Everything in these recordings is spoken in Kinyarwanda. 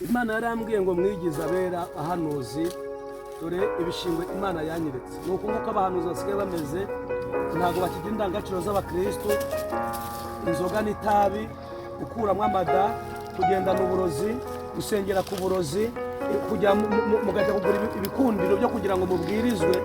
Imana yarambwiye ngo mwigize abera ahanuzi. Dore ibishingwe Imana yanyeretse ni uku nguko abahanuzi basigaye bameze, ntabwo bakigira indangagaciro z'abakristo. Inzoga n'itabi, gukuramo amada, kugendana uburozi, gusengera ku burozi, kujya mugajya kugura ibikundiro byo kugira ngo mubwirizwe.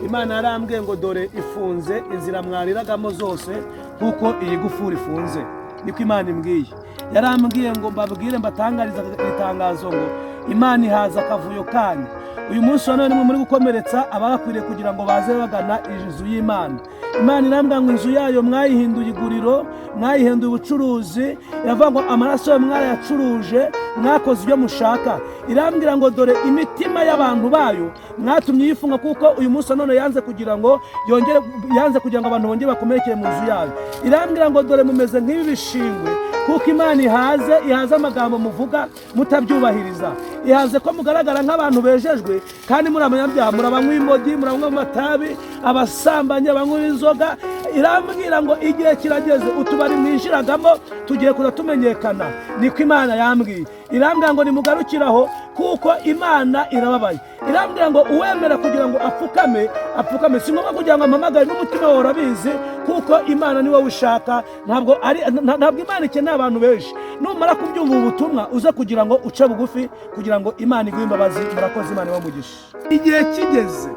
Imana yarambwiye ngo dore ifunze inzira mwariragamo zose nk'uko iyi gufuri ifunze. Niko Imana imbwiye. Yarambwiye ngo mbabwire, mbatangariza iri tangazo ngo Imana ihaza akavuyo kanyu. Uyu munsi wa none nimwe muri gukomeretsa ababakwiriye kugira ngo baze bagana inzu y'Imana. Imana irambwira ngo inzu yayo mwayihinduye iguriro, mwayihinduye ubucuruzi. Iravuga ngo amaraso yayo mwarayacuruje, mwakoze ibyo mushaka. Irambwira ngo dore imitima y'abantu bayo mwatumye yifunga, kuko uyu munsi wa none yanze kugira ngo yongere, yanze kugira ngo abantu bongere bakomerekere mu nzu yayo. Irambwira ngo dore mumeze nk'ibi bishingwe, kuko Imana ihaze amagambo muvuga mutabyubahiriza. Ihaze ko mugaragara nk'abantu bejejwe kandi muri abanyabyaha, muri abanywa imogi, muri abanywa amatabi, abasambanyi, abanywa inzoga. Irambwira ngo igihe kirageze, utubari mwinjiragamo tugiye kuza tumenyekana. Niko Imana yambwiye. Irambwira ngo nimugarukiraho, kuko Imana irababaye. Irambwira ngo uwemera kugira ngo apfukame, apfukame. Si ngombwa kugira ngo ampamagare, n'umutima wawe urabizi, kuko Imana ni wowe ushaka. Ntabwo ari ntabwo Imana ikeneye abantu benshi. Numara kubyumva ubu butumwa, uze kugira ngo uce bugufi kugira ngo Imana iguhe imbabazi. Murakoze, Imana ibahe. Igihe kigeze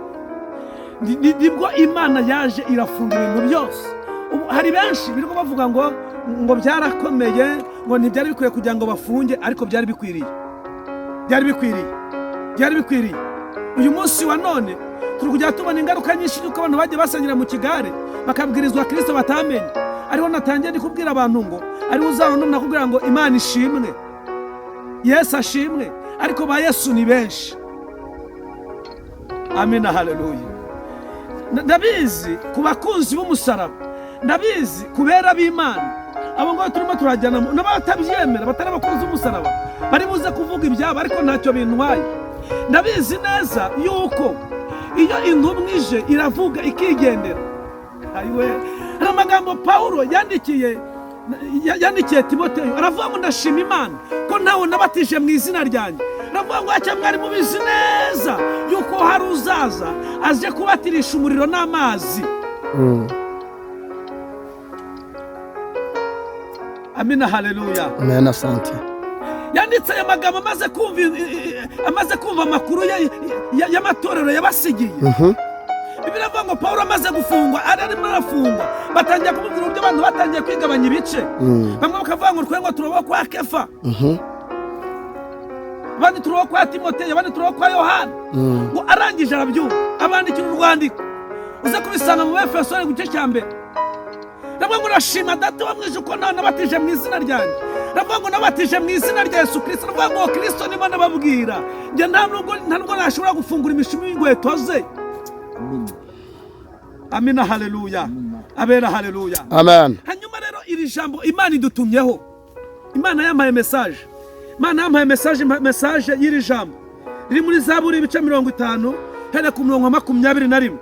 nibwo Imana yaje irafunga ibintu byose. Ubu hari benshi birirwa bavuga ngo byarakomeye, ngo ntibyari bikwiye kugira ngo bafunge, ariko byari bikwiriye, byari bikwiriye, byari bikwiriye. Uyu munsi wa none turi kujya tubona ingaruka nyinshi y'uko abantu bagiye basangira mu kigare, bakabwirizwa Kirisito batamenye. Ariho natangiye ndi kubwira abantu ngo ariho uzabona nakubwira ngo Imana ishimwe, Yesu ashimwe, ariko ba Yesu ni benshi. Amina, haleluya. Ndabizi ku bakunzi b'umusaraba, ndabizi ku bera b'Imana, abo ngabo turimo turajyana n'abatabyemera batari abakunzi b'umusaraba bari buze kuvuga ibyabo, ariko ntacyo bintwaye. Ndabizi neza yuko iyo intumwa ije iravuga ikigendera. Ayiwe, hari amagambo Pawulo yandikiye Timoteyo, aravuga ngo ndashima Imana ko ntawe nabatije mu izina ryanjye. Aravuga ngo acya mwari mubizi neza yuko hari uzaza aje kubatirisha umuriro n'amazi. Amina, haleluya. Amen, asante. Yanditse aya magambo amaze kumva amakuru y'amatorero yabasigiye. Bibiliya ivuga ngo Pawulo amaze gufungwa, ari arimo arafungwa, batangiye kumubwira uburyo abantu batangiye kwigabanya ibice. Bamwe bakavuga ngo twe ngo turaba kwa Kefa, abandi turaba kwa Timoteyo, abandi turaba kwa Yohana. Ngo arangije arabyumva, abandikira urwandiko, uze kubisanga mu Efeso ku gice cya mbere. Ndavuga ngo urashima Data wa mwije uko nawe nabatije mu izina ryanjye. Ndavuga ngo nabatije mu izina rya Yesu Kirisito. Ndavuga ngo Kirisito nimo nababwira, njye nta nubwo nashobora gufungura imishumi y'inkweto ze. Amina, haleluya. Abera, haleluya. Amen. Hanyuma rero iri jambo Imana idutumyeho, Imana yampaye message, Imana yampaye message, message y'iri jambo riri muri Zaburi ibice 50, hera ku murongo wa 21,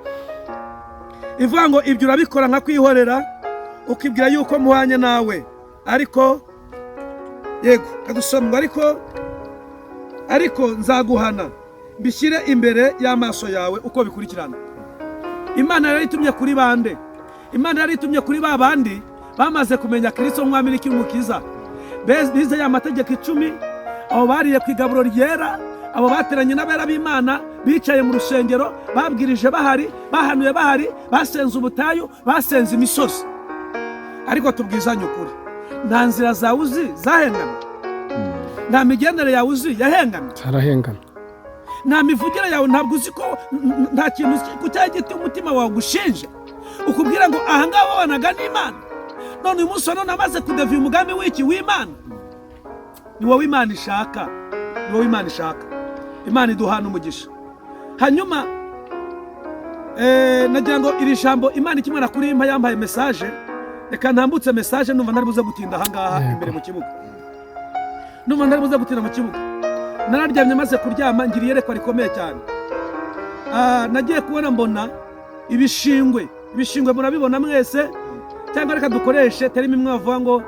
ivuga ngo ibyo urabikora nka kwihorera, ukibwira yuko muhanye nawe. Ariko yego kadusoma ngo ariko nzaguhana, mbishyire imbere y'amaso yawe uko bikurikirana. Imana yari itumye kuri bande? Imana yari itumye kuri ba bandi bamaze kumenya Kirisito nk'umwami n'umukiza, bize ya mategeko 10, abo bariye ku igaburo ryera, abo bateranye n'abera b'Imana, bicaye mu rusengero, babwirije bahari, bahanuye bahari, basenze ubutayu, basenze imisozi. Ariko tubwizanye ukuri, nta nzira zawe uzi zahengamye, nta migendere yawe uzi yahengamye? Zarahengamye. Nta mivugire yawe, ntabwo uzi ko nta kintu uzi ku cya giti umutima wawe ugushinja, ukubwira ngo ahangaha wabanaga n'Imana, none uyu munsi wa none amaze kudeviya umugambi w'iki w'Imana? Ni wowe Imana ishaka, ni wowe Imana ishaka. Imana iduhana umugisha. Hanyuma nagira ngo iri jambo Imana ikimara kurimpa, yampaye message. Reka ntambutse message, numva ntari buze gutinda ahangaha imbere mu kibuga, numva ntari buze gutinda mu kibuga. Nararyamye, maze kuryama ngira iyerekwa rikomeye cyane. Nagiye kubona mbona ibishingwe. Ibishingwe murabibona mwese, cyangwa reka dukoreshe terime imwe bavuga ngo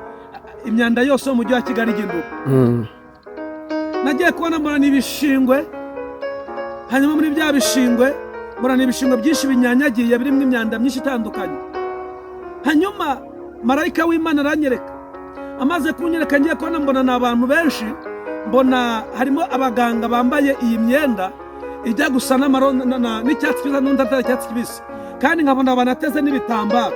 imyanda yose yo mu mujyi wa Kigali igenduka. Nagiye Nagiye kubona mbona ni ibishingwe. Hanyuma muri bya bishingwe mbona ni ibishingwe byinshi binyanyagiye, birimo imyanda myinshi itandukanye. Hanyuma marayika w'Imana aranyereka. Amaze kunyereka, ngiye kubona mbona ni abantu benshi. Mbona harimo abaganga bambaye iyi myenda ijya gusa n'icyatsi kibisi, n'undi atari icyatsi kibisi, kandi nkabona banateze n'ibitambaro.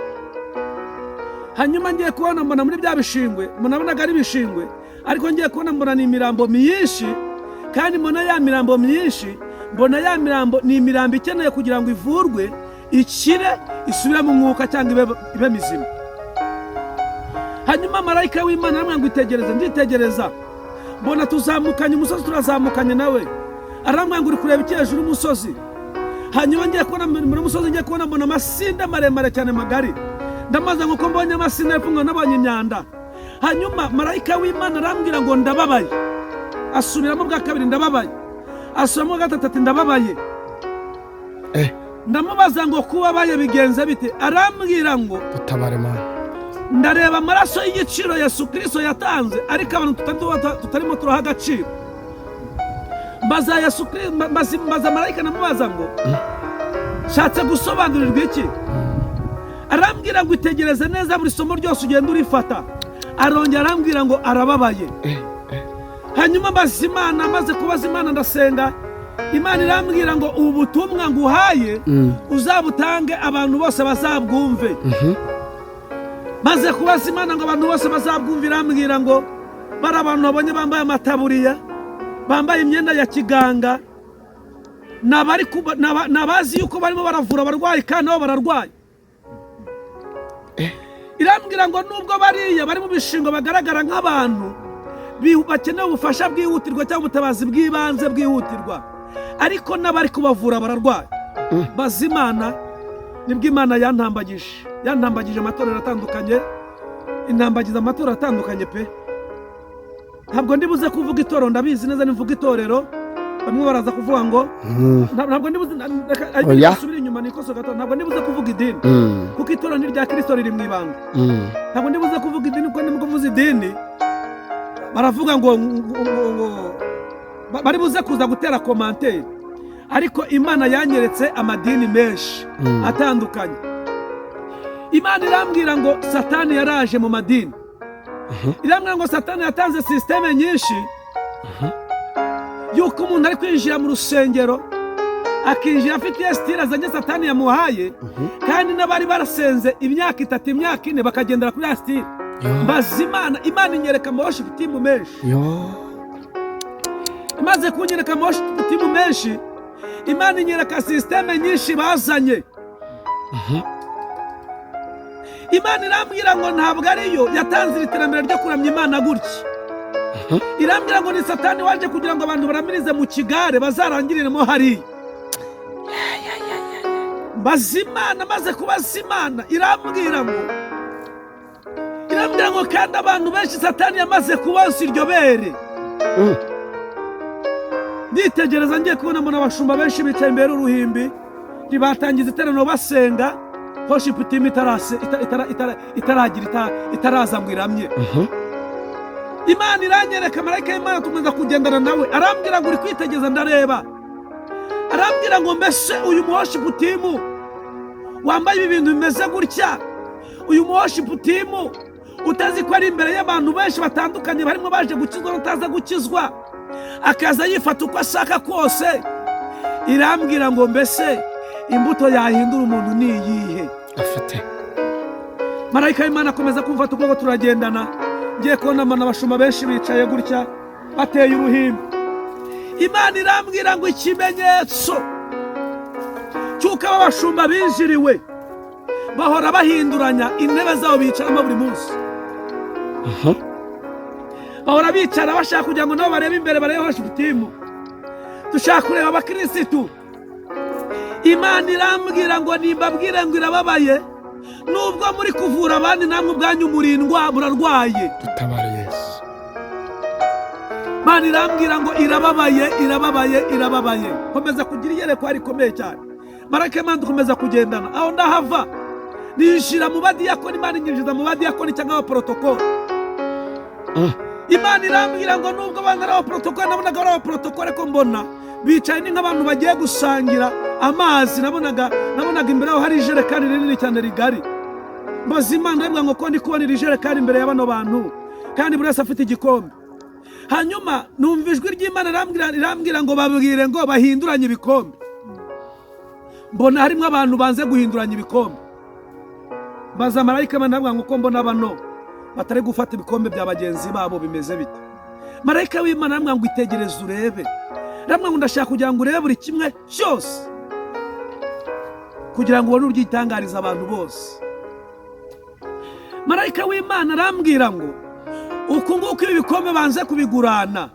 Hanyuma ngiye kubona mbona muri bya bishingwe, nabonaga ari ibishingwe, ariko ngiye kubona mbona ni imirambo myinshi. Kandi mbona ya mirambo myinshi, mbona ya mirambo ni imirambo ikeneye kugira ngo ivurwe, ikire, isubire mu mwuka cyangwa ibe mizima. Hanyuma marayika w'Imana aramubwira ngo itegereze. Nditegereza, mbona tuzamukanye umusozi, turazamukanye nawe. Arambwira ngo uri kureba iki hejuru y'umusozi? Hanyuma ngiye kubona muri musozi, ngiye kubona mbona amasinde maremare cyane, magari. Ndamaze ngo uko mbonye amasinde hepfo, ngo nabonye imyanda. Hanyuma marayika w'Imana arambwira ngo ndababaye. Asubiramo bwa kabiri, ndababaye. Asubiramo bwa gatatu, ati ndababaye. Ndamubaza ngo kubabaye bigenze bite? Arambwira ngo utabare Mana. Ndareba amaraso y'igiciro Yesu Kirisito yatanze, ariko abantu tutarimo turaha agaciro. Mbaza Yesu Kristo, mbaza marayika, ndamubaza ngo nshatse gusobanurirwa iki? Arambwira ngo itegereze neza, buri somo ryose ugenda urifata. Arongera arambwira ngo arababaye. Hanyuma mbaza Imana. Maze kubaza Imana, ndasenga, Imana irambwira ngo ubu butumwa nguhaye uzabutange, abantu bose bazabwumve. Maze kubaza Imana ngo abantu bose bazabwumve, irambwira ngo bari abantu babonye bambaye amataburiya, bambaye imyenda ya kiganga, ni abazi yuko barimo baravura abarwayi kandi nabo bararwaye. Irambwira ngo nubwo bariya bari mu bishingo bagaragara nk'abantu bakeneye ubufasha bwihutirwa cyangwa ubutabazi bw'ibanze bwihutirwa, ariko n'abari kubavura bararwaye. Baza Imana, nibwo Imana yantambagije amatorero atandukanye, intambagiza amatorero atandukanye pe. Ntabwo ndibuze kuvuga itorero, ndabizi neza nimvuga itorero bamwe baraza kuvuga ngo ntabwo ndibuze reka Oya. nsubire inyuma nikoso gato. Ntabwo ndibuze kuvuga idini, kuko itorero ni irya Kirisito, riri mu ibanga. Ntabwo ndibuze kuvuga idini, kuko nibwo mvuze idini baravuga ngo bari buze kuza gutera commentaire. Ariko Imana yanyeretse amadini menshi atandukanye. Imana irambwira ngo Satani yaraje mu madini. Irambwira ngo Satani yatanze système nyinshi yuko umuntu ari kwinjira mu rusengero, akinjira afite iyo style azanye Satani yamuhaye, kandi n'abari barasenze imyaka 3, imyaka 4, bakagendera kuri ya style. Yo. Mbaza Imana, Imana inyereka ama worship team menshi. Yo. Imaze kunyereka ama worship team menshi, Imana inyereka système nyinshi bazanye. Imana irambwira ngo ntabwo ariyo yatanze iri terambere ryo kuramya Imana gutya. Irambwira ngo ni Satani waje kugira ngo abantu baramirize mu kigare, bazarangiriremo hariya. Mbaza Imana. Maze kubaza Imana, irambwira ngo kandi abantu benshi Satani yamaze kubonsa iryo bere. Nditegereza, ngiye kubona mbona abashumba benshi bicaye imbere y'uruhimbi, ntibatangiza iteraniro, basenga worship team itaragira itaraza ngo iramye. Imana iranyereka, marayika y'Imana tukomeza kugendana nawe, arambwira ngo uri kwitegereza? Ndareba. Arambwira ngo mbese uyu mu worship team wambaye ibi bintu bimeze gutya, uyu mu worship team utazi ko ari imbere y'abantu benshi batandukanye, barimo baje gukizwa n'utaza gukizwa, akaza yifata uko ashaka kose? Irambwira ngo mbese imbuto yahindura umuntu ni iyihe? Afite. Marayika w'Imana akomeza kumfata ukuboko, turagendana. Ngiye kubona mbona abashumba benshi bicaye gutya, bateye uruhimbi. Imana irambwira ngo ikimenyetso cy'uko aba bashumba binjiriwe, bahora bahinduranya intebe zabo bicaramo buri munsi. Bahora bicara bashaka kugira ngo nabo barebe imbere, barebe worship team, dushaka kureba abakirisitu. Imana irambwira ngo nimbabwire ngo irababaye. Nubwo muri kuvura abandi, namwe ubwanyu murindwa, murarwaye. Dutabare Yesu. Imana irambwira ngo irababaye, irababaye, irababaye. Komeza kugira iyerekwa rikomeye cyane. Marayika Imana dukomeza kugendana, aho ndahava ninjira mu badiyakoni. Imana inyinjiza mu badiyakoni cyangwa abaporotokoli. Imana irambwira ngo nubwo abana ari abaporotokole, nabonaga ari abaporotokole ko mbona bicaye ni nk'abantu bagiye gusangira amazi. Nabonaga imbere yaho hari ijerekani rinini cyane rigari. Mbaza Imana, ndabwira ngo ko ndi kubona iri jerekani imbere ya bano bantu, kandi buri wese afite igikombe. Hanyuma numva ijwi ry'Imana rirambwira ngo babwire ngo bahinduranye ibikombe. Mbona harimo abantu banze guhinduranya ibikombe. Mbaza marayika, Imana, ndabwira ngo ko mbona bano batari gufata ibikombe bya bagenzi babo, bimeze bite? Marayika w'Imana arambwira ngo itegereze urebe. Arambwira ngo ndashaka kugira ngo urebe buri kimwe cyose, kugira ngo ubone uburyo utangariza abantu bose. Marayika w'Imana arambwira ngo uku nguku ibi bikombe banze kubigurana,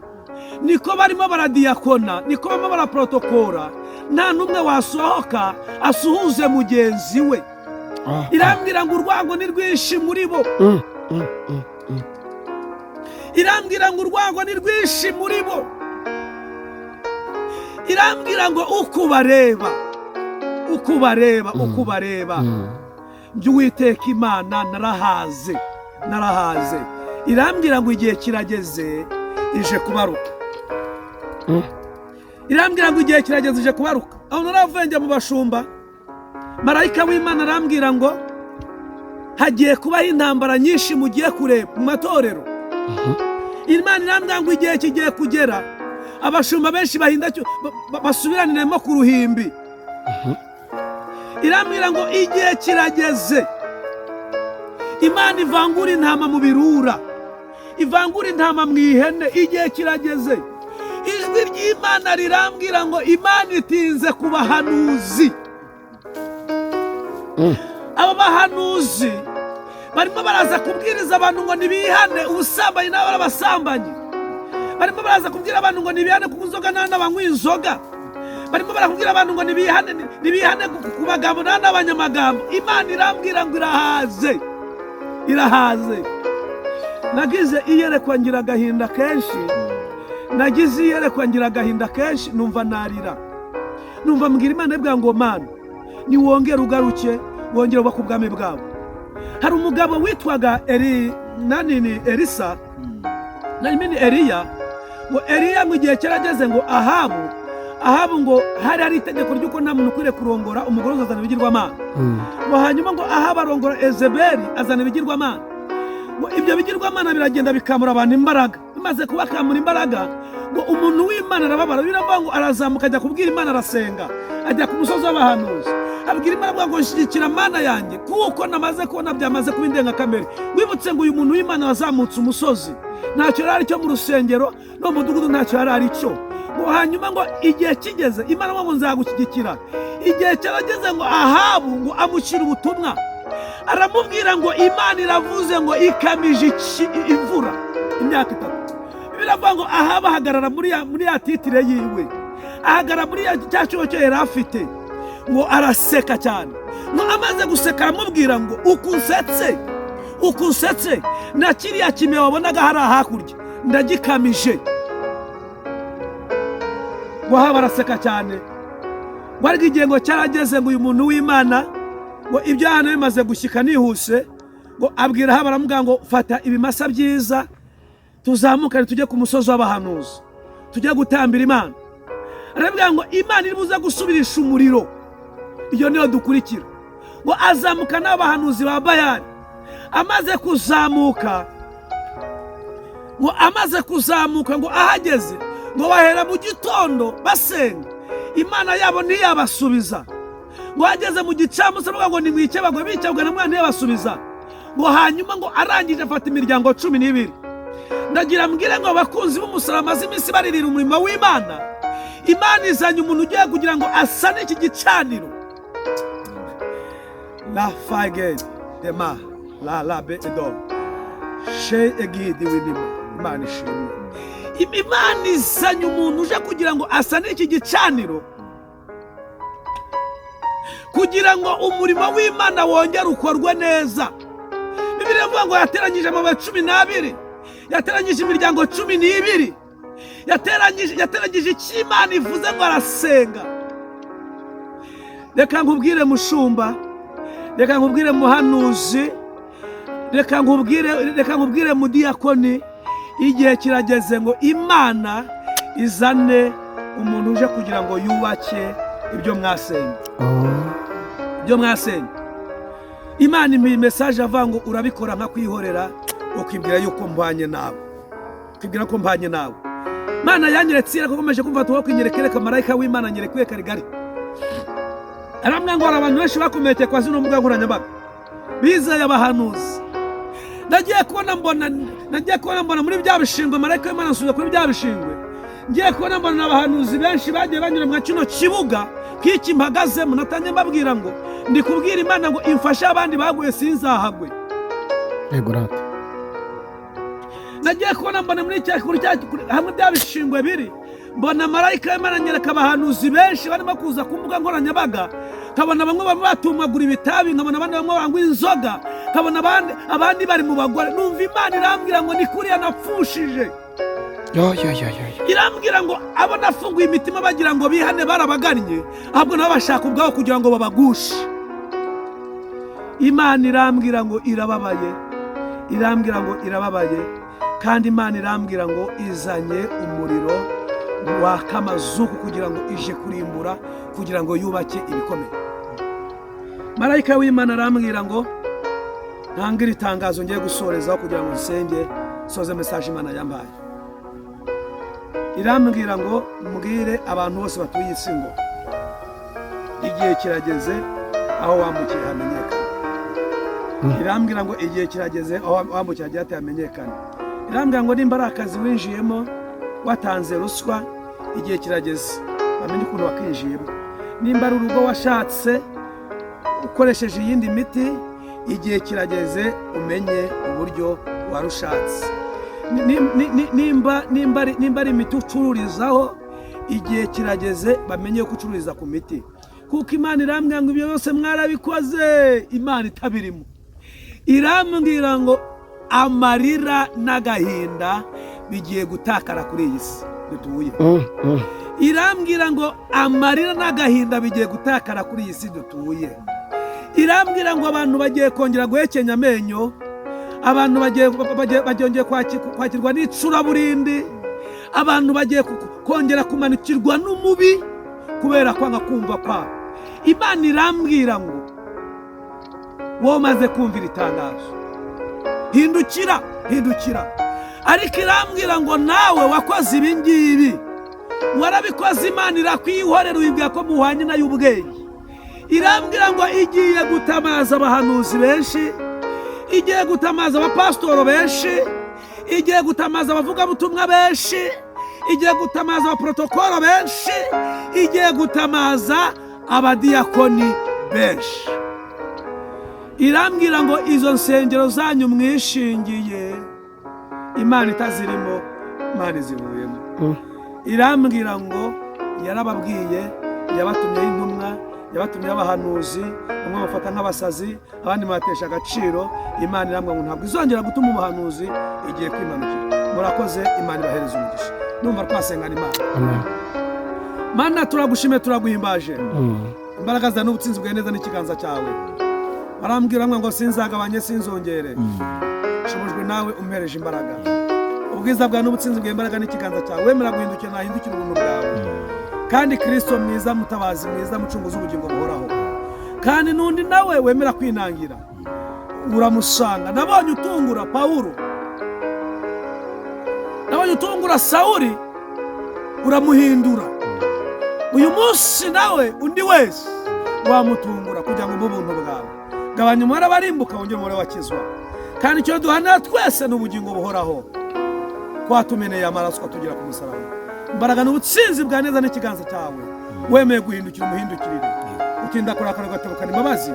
niko barimo baradiyakona, niko barimo baraporotokora, nta n'umwe wasohoka asuhuze mugenzi we. Irambwira ngo urwango ni rwinshi muri bo. Irambwira ngo urwango ni rwinshi muri bo. Irambwira ngo uko ubareba, uko ubareba, uko ubareba, by'Uwiteka Imana, narahaze, narahaze. Irambwira ngo igihe kirageze, ije kubaruka. Irambwira ngo igihe kirageze, ije kubaruka. Aho naravuye njya mu bashumba. Marayika w'Imana arambwira ngo hagiye kubaho intambara nyinshi mugiye kureba mu matorero. Imana irambwira ngo igihe kigiye kugera abashumba benshi bahinda basubiraniremo ku ruhimbi. Irambwira ngo igihe kirageze Imana ivangura intama mu birura, ivangura intama mu ihene. Igihe kirageze. Ijwi ry'Imana rirambwira ngo Imana itinze ku bahanuzi. Aba bahanuzi barimo baraza kubwiriza abantu ngo ntibihane ubusambanyi, n'abo ari abasambanyi. Barimo baraza kubwira abantu ngo ntibihane kunywa inzoga, nta n'abanywa inzoga. Barimo barakubwira abantu ngo ntibihane, ntibihane ku magambo, nta n'abanyamagambo. Imana irambwira ngo irahaze, irahaze. Nagize iyerekwa ngira agahinda kenshi. Nagize iyerekwa ngira agahinda kenshi, numva narira, numva mbwira Imana ibwira ngo Mana, niwongere ugaruke, wongere ubake ubwami bwabo. Hari umugabo witwaga Eri nanini, Elisa nani, Eliya. Ngo Eliya, ngo igihe cyarageze ngo Ahabu ngo hari itegeko ry'uko nta muntu ukwiriye kurongora umugore uzazana ibigirwamana. Ngo hanyuma ngo Ahabu arongora Ezeberi, azana ibigirwamana. Ngo ibyo bigirwamana biragenda bikamura abantu imbaraga. Bimaze kubakamura imbaraga, ngo umuntu w'Imana arababara. Biravuga ngo arazamuka ajya kubwira Imana, arasenga, ajya ku musozi w'abahanuzi, abwira Imana, avuga ngo nshyigikira Mana yanjye, kuko namaze kubona byamaze kuba indengakamere. Wibutse ngo uyu muntu w'Imana wazamutse umusozi ntacyo yari ari cyo mu rusengero no mu mudugudu, ntacyo yari ari cyo. Ngo hanyuma ngo igihe kigeze Imana ngo nzagushyigikira. Igihe cyarageze ngo Ahabu ngo amushyira ubutumwa, aramubwira ngo Imana iravuze ngo ikamije imvura imyaka 3. Biravuga ngo Ahabu ahagarara muri ya titre yiwe, ahagarara muri ya cya cyuho cyo yari afite, ngo araseka cyane. Ngo amaze guseka aramubwira ngo uku unsetse, uku unsetse, na kiriya kime wabonaga hariya hakurya ndagikamije. Ngo Ahabu araseka cyane. Ngo ariko igihe ngo cyarageze ngo uyu muntu w'Imana, ngo ibyo hano bimaze gushyika nihuse, ngo abwira Ahabu, aramubwira ngo fata ibimasa byiza, tuzamukane tujye ku musozi w'abahanuzi, tujye gutambira Imana. Arabwira ngo Imana iri buze gusubirisha umuriro, iyo niyo dukurikira. Ngo azamuka n'abahanuzi ba Bayali. Amaze kuzamuka, ngo amaze kuzamuka, ngo ahageze, ngo bahera mu gitondo basenga Imana yabo, ntiyabasubiza. Ngo ageze mu gicamunsi aravuga ngo nimwikebagwe, bikebwe na mwana, ntiyabasubiza. Ngo hanyuma ngo arangije afata imiryango 12. Ndagira mbwire ngo abakunzi b'umusaraba bamaze iminsi baririra umurimo w'Imana, Imana izanye umuntu ugiye kugira ngo asane iki gicaniro. La faged dema la la be edo she egidi winima. Imana ishimwe. Imana izanye umuntu uje kugira ngo asane iki gicaniro, kugira ngo umurimo w'Imana wongere ukorwe neza. Bibiliya ivuga ngo yateranyije amabuye 12, yateranyije imiryango 12, yateranyije icyo Imana ivuze, ngo arasenga. Reka nkubwire mushumba, reka nkubwire muhanuzi, reka nkubwire, reka nkubwire mudiyakoni. Igihe kirageze ngo Imana izane umuntu uje kugira ngo yubake ibyo mwasenye. Ibyo mwasenye, Imana impa message avuga ngo urabikora nka kwihorera, ukibwira yuko mbanye nawe, ukibwira ko mbanye nawe. Imana yanyeretse, ko komeje kumva tuba kwinyereka marayika w'Imana nyerekuye karigari, arambwira ngo hari abantu benshi bakomerekeye kwa zino mbuga nkoranyambaga bizeye abahanuzi. Nagiye kubona mbona muri bya bishingwe, marayika w'Imana ansubiza kuri bya bishingwe. Ngiye kubona mbona abahanuzi benshi bagiye banyura mwa kino kibuga nk'iki mpagazemo. Natangiye mbabwira ngo ndi kubwira Imana ngo imfashe abandi baguye sinzahagwe. Yego rata. Nagiye kubona mbona muri cya kuri cya hamwe bya bishingwe biri, mbona marayika w'Imana anyereka abahanuzi benshi barimo kuza ku mbuga nkoranyambaga, nkabona bamwe bamwe batumagura ibitabi, nkabona abandi bamwe banywa inzoga, nkabona abandi bari mu bagore. Numva Imana irambwira ngo ni kuriya napfushije. Yo yo yo yo yo. Irambwira ngo abo nafunguye imitima bagira ngo bihane barabagannye, ahubwo nabo bashaka ubwabo kugira ngo babagushe. Imana irambwira ngo irababaye, irambwira ngo irababaye, kandi Imana irambwira ngo izanye umuriro waka amazuku kugira ngo ije kurimbura, kugira ngo yubake ibikomeye. Marayika w'Imana arambwira ngo ntangire itangazo ngiye gusorezaho kugira ngo nsenge soze message Imana yambaye. Irambwira ngo mbwire abantu bose batuye isi ngo igihe kirageze aho wambukiye hamenyekana. Irambwira ngo igihe kirageze aho wambukiye hagiye hamenyekana. Irambwira ngo nimba ari akazi winjiyemo watanze ruswa, igihe kirageze bamenye ukuntu wakinjiyemo. Nimba ari urugo washatse ukoresheje iyindi miti, igihe kirageze umenye uburyo warushatse. Nimba ari imiti ucururizaho, igihe kirageze bamenye ko ucururiza ku miti, kuko Imana irambwira ngo ibyo byose mwarabikoze Imana itabirimo. Irambwira ngo amarira n'agahinda bigiye gutakara kuri iyi si dutuye. Irambwira ngo amarira n'agahinda bigiye gutakara kuri iyi si dutuye. Irambwira ngo abantu bagiye kongera guhekenya amenyo, abantu bagiye kwakirwa n'icuraburindi, abantu bagiye kongera kumanukirwa n'umubi kubera kwanga kumva kwabo. Imana irambwira ngo wowe umaze kumvira itangazo, hindukira, hindukira. Ariko irambwira ngo nawe wakoze ibi ngibi, warabikoze Imana irakwihorera, wibwira ko muhwanye nayo ubwenge. Irambwira ngo igiye gutamaza abahanuzi benshi, igiye gutamaza abapasitoro benshi, igiye gutamaza abavugabutumwa benshi, igiye gutamaza abaporotokoro benshi, igiye gutamaza abadiyakoni benshi. Irambwira ngo izo nsengero zanyu mwishingiye Imana itazirimo, Imana izivuyemo. Irambwira ngo yarababwiye, yabatumyeho intumwa, yabatumyeho abahanuzi, bamwe bafata nk'abasazi, abandi mubatesha agaciro. Imana irambwira ngo ntabwo izongera gutuma umuhanuzi, igiye kwimanukira. Murakoze, Imana ibahereza umugisha. Numva twasengana Imana. Amen. Mana, turagushimiye, turaguhimbaje. Imbaraga zawe n'ubutsinzi bwawe neza n'ikiganza cyawe. Barambwira ngo sinzagabanye, sinzongere, nshobojwe nawe umpereje imbaraga, ubwiza bwawe n'ubutsinzi bwawe, imbaraga n'ikiganza cyawe. Wemera guhindukira nahindukira ubuntu bwawe. Kandi Kirisito mwiza, mutabazi mwiza, mucunguzi ubugingo buhoraho, kandi n'undi nawe wemera kwinangira uramusanga. Nabonye utungura Pawulo, nabonye utungura Sawuri, uramuhindura. Uyu munsi nawe undi wese wamutungura kugira ngo umpe ubuntu bwawe. Gabanya umubare abarimbuka, wongere umubare wakizwa. Kandi icyo duhanira twese ni ubugingo buhoraho, kwatumeneye amaraso ukatugera ku musaraba. Imbaraga n'ubutsinzi bwa neza n'ikiganza cyawe. Wemeye guhindukira umuhindukirire, utinda kurakara ugatebukana imbabazi,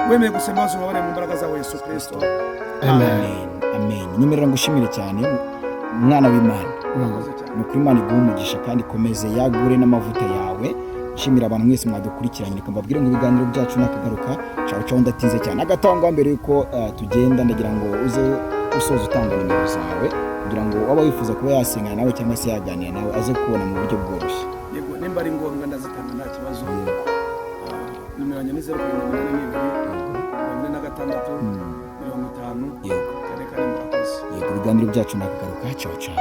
wemeye gusema imbabazi ubabare mu mbaraga zawe Yesu Kirisito. Amen. Amen. Nyemerera ngushimire cyane, mwana w'Imana. Murakoze cyane. Ni ukuri, Imana iguhe umugisha kandi ikomeze yagure n'amavuta yawe. Nshimira abantu mwese mwadukurikiranye. Reka mbabwire ngo ibiganiro byacu nakagaruka. Caho caho. Ndatinze cyane agatangwa. Mbere yuko tugenda, ndagira ngo uze usoza utanga nimero zawe kugira ngo waba wifuza kuba yasengana nawe cyangwa se yaganira nawe aze kubona mu buryo bworoshye. Yego, nimba ari ngombwa ndazitanga, nta kibazo. Nimero yanjye ni 0782 46 50 44. Murakoze. Murakoze. Yego, ibiganiro byacu nakagaruka. Ciao ciao.